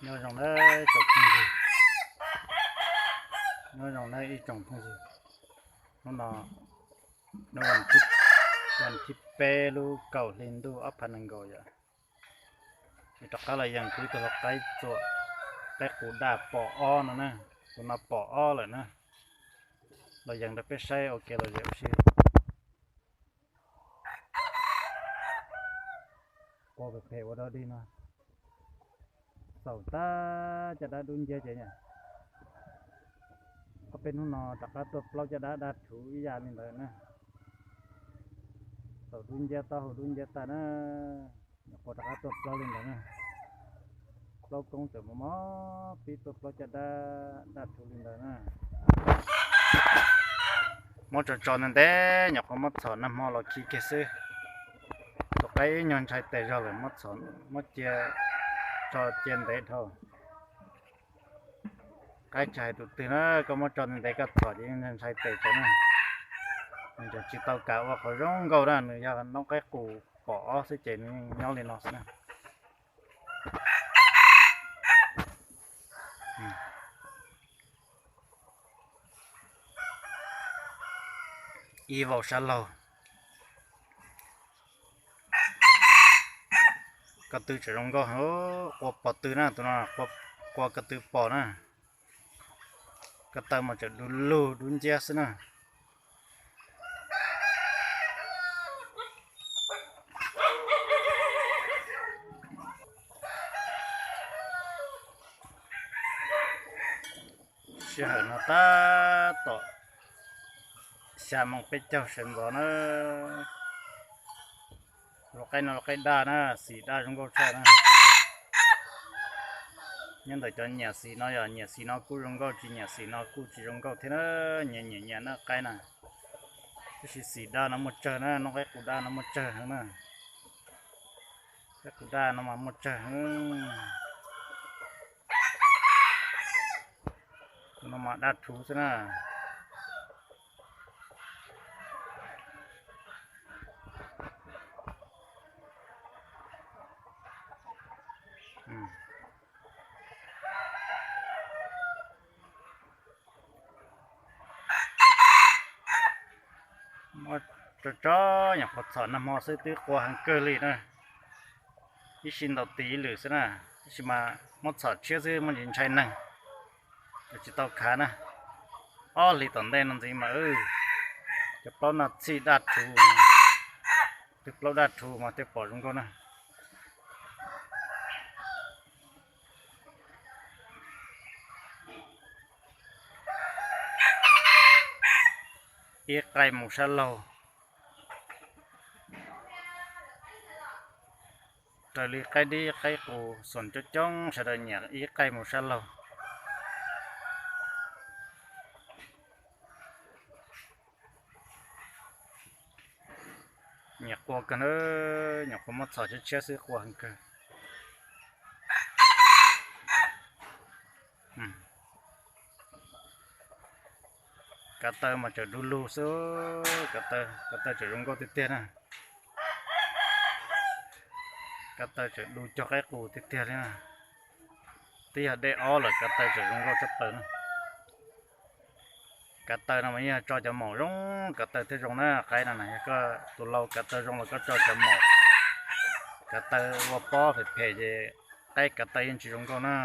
Nyob zoo nawb tsoom phooj ywg, nyob zoo nawb ib tsoom phooj ywg. Hnub no, hnub vas thib peb lub kaum hli ntuj ob phav nees nkaum yom, es rov qab los yees kuv tus hluas qaib txuam, qaib qus daj pom ob no na, tus no pom ob lawm na. Los yees rau peb saib ua ke los zaum ua si. Qua phem phem ua dog dig no, xaum tag caj dab dub nciab ces, ob peb hnub no rov qab tuaj plaub caj dab daj rhuv ib yam li ntawd na. Xaum dub nciab taub hau dub nciab tag na, nyuam qhuav rov qab tuaj plaub li ntawd na. Plaub koob txawm mob mob pib tuaj plaub caj dab daj rhuv li ntawd na. Muab tso tso ntev ntev nyuam qhuav muab txhom nag hmo los khi kiag xwb. Tus qaib ib nyuag ntshai tes zog lawm, muab cia, tso cia ntev dhau. Qaib tsis hais tus twg na, koj muab tso ntev ntev koj txhom ces ntshai tes tso na. Nws tseem tsis tau kam ua qhov zoo nkauj na, nws yog noob qaib qus pom ob xwb ces nws nyob li no xwb na. Ib vauv sab laug. Ko tw tseem zoo nkauj, qua pom tw na, tus no qua ko tw pom na. Ko taw mas tseem du lug dub nciab xwb na. Sij hawm no tab tom xya moos peb caug sawv ntxov na. Lau qaib no lau qaib daj na, xim daj zoo nkauj tshaj na. Nyob ntawm cov nyiam xim no yog nyiam xim no kuj zoo nkauj, tsis nyiam xim no kuj tsis zoo nkauj thiab na. Nyias nyiam nyias na qaib na. Tab sis xim daj no muaj tsawg na, noob qaib qus daj no muaj tsawg heev na. Qaib qus daj no mas muaj tsawg heev. Tus no mas daj rhuv xwb na. Tso tso, nyuam qhuav txhom nag hmo xwb twb qua heev kawg li na. Ib sij ntaus tis ib lwm xwb na, tab sis mas muab txhom tshiab xwb muaj ntsis ntshai neeg, tsis tau khav na. Ob hlis tom ntej no ntxiv mas cov plaub no txhij daj rhuv, twb plaub daj rhuv mas thiaj pom zoo nkauj na. Ib qaib mus sab laug. Raws li qaib dib qaib qus xoom coob coob sawv daws nyiam ib qaib mus sab laug. Nyiam qua kawg na, nyuam qhuav muab txhom tshiab tshiab xwb qua heev kawg. Kav taw mas tseem du lug xwb, kav taw tseem zoo nkauj tiag tiag na. Kav taw tseem du cog qaib qus tiag tiag li na. Twb yog dej ob lawm kav taw tseem zoo nkauj tshaj plaws na. Kav taw no mas yeej tso cov maum zoo, kav taw thiaj zoo na, qaib no na, yog koj tus lau kav taw zoo los koj tso cov maum kav taw ua pob phem phem ces qaib kav taw yeej tsis zoo nkauj na.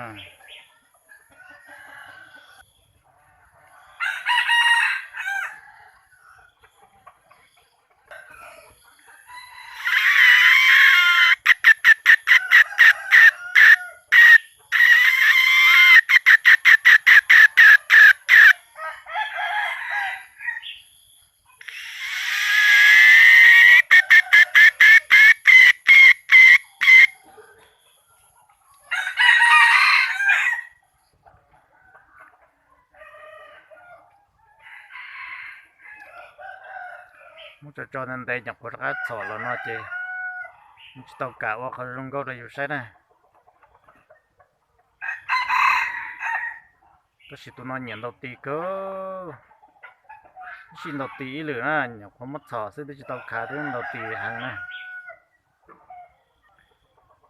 Muab tso tso ntev ntev nyuam qhuav rov qab txhom los no ces tsis tau kam ua qhov zoo nkauj rau yus saib na. Tab sis tus no nyiam ntaus tis kawg, ib sij ntaus tis ib lwm na, nyuam qhuav muab txhom xwb twb tsis tau khav twb ntaus tis heev na.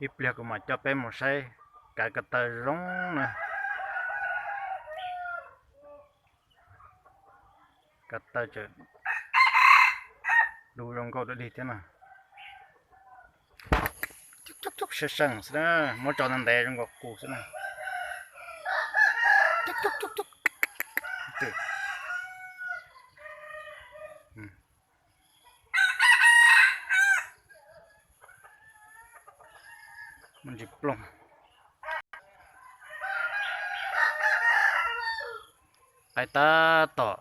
Ib pliag kuv mam coj peb mus saib Kav ko taw zoo na. Ko taw tseem du zoo nkauj dua dig thiab na. Cub cub cub, seev seev xwb na, muab tso ntev ntev zoo nkaus qus xwb na. Muaj ntsis plooj. Qaib tab tom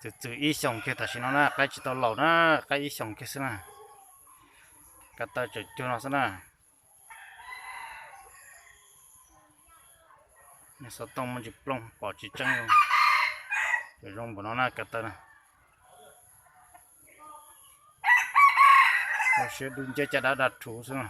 txwm txwm ib xyoos kiag tam sim no na, qaib tsis tau laus na, qaib ib xyoos kiag xwb na. Ko taw tseem cuag no xwb na. Xov tooj muaj ntsis plooj pom tsis tseeb, tseem zoo npaum no na ko taw na. Rau siab dub nceb caj dab dab rhuv xwb na.